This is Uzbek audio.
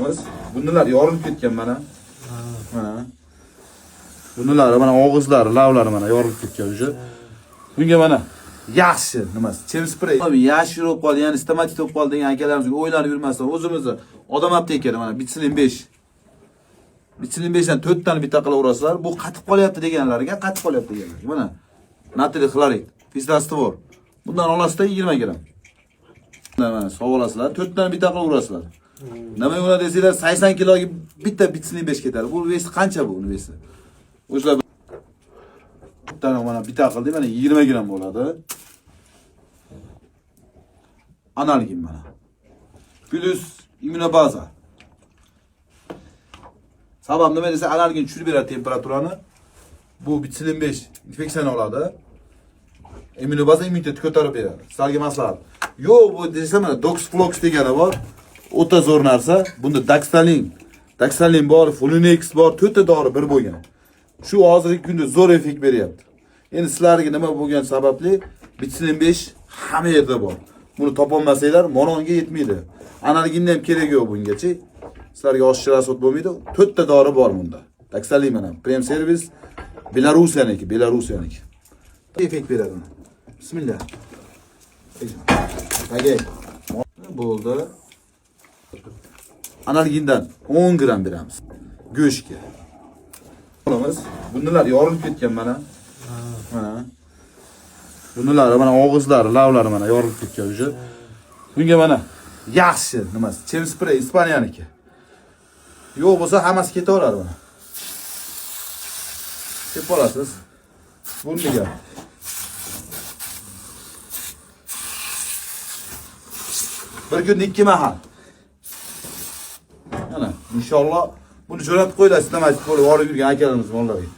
Molimiz bundalar yorilib ketgan mana. Mana. Bundalar mana og'izlari, lavlari mana yorilib ketgan уже. Bunga mana yaxshi nimasi? Chem sprey. Yashil bo'lib qoldi, ya'ni stomatit bo'lib qoldi degan akalarimizga o'ylanib yurmasdan o'zimizni odam aptekada mana Bitsilin 5. Bitsilin 5 dan 4 tani bitta qilib urasizlar. Bu qatib qolyapti deganlarga, qatib qolyapti deganlarga. Mana natriy xlorid, fizraствор. Bundan olasizda 20 gramm. Bundan mana sovib olasizlar, 4 tani bitta qilib urasizlar. Nima bo'ladi desanglar, 80 kiloga bitta Bitsilin 5 ketadi. Bu vesi qancha bu uni vesi? O'zlar bittani mana bitta qildik, mana 20 gramm bo'ladi. Analgin mana. Plus immunobaza. Sabab nima desa, analgin tushirib beradi temperaturani. Bu Bitsilin 5 infeksiyani oladi. Immunobaza immunitetni ko'tarib beradi. Sizlarga maslahat. Yo'q, bu desa mana Doxflox degani bor. O'ta zo'r narsa. Bunda Daxtalin bor, Flunex bor, to'rtta dori bir bo'lgan. Shu hozirgi kunda zo'r effekt beryapti. Endi sizlarga nima bo'lgan sababli Bitsilin 5 hamma yerda bor. Buni topolmasanglar, Mononga yetmaydi. Analginni ham keragi yo'q bungachi. Sizlarga oshiqcha rasxod bo'lmaydi. To'rtta dori bor bunda. Daxtalin mana Prem Servis Belorussiyaniki, Belorussiyaniki. Effekt beradi uni. Bismillah. Aka. Bo'ldi. Analgindan 10 gramm beramiz. Go'shtga. Olamiz. Bundalar yorilib ketgan mana. Mana. Bundalar mana og'izlari, lavlari mana yorilib ketgan уже. Bunga mana yaxshi nimasi? Chem sprey Ispaniyaniki. Yo'q bo'lsa hammasi ketaveradi mana. Sepib olasiz. Burniga. Bir kunda 2 mahal. Mana inshaalloh buni jo'natib qo'yiladi, stomatit bo'lib olib yurgan akalarimiz mollarga.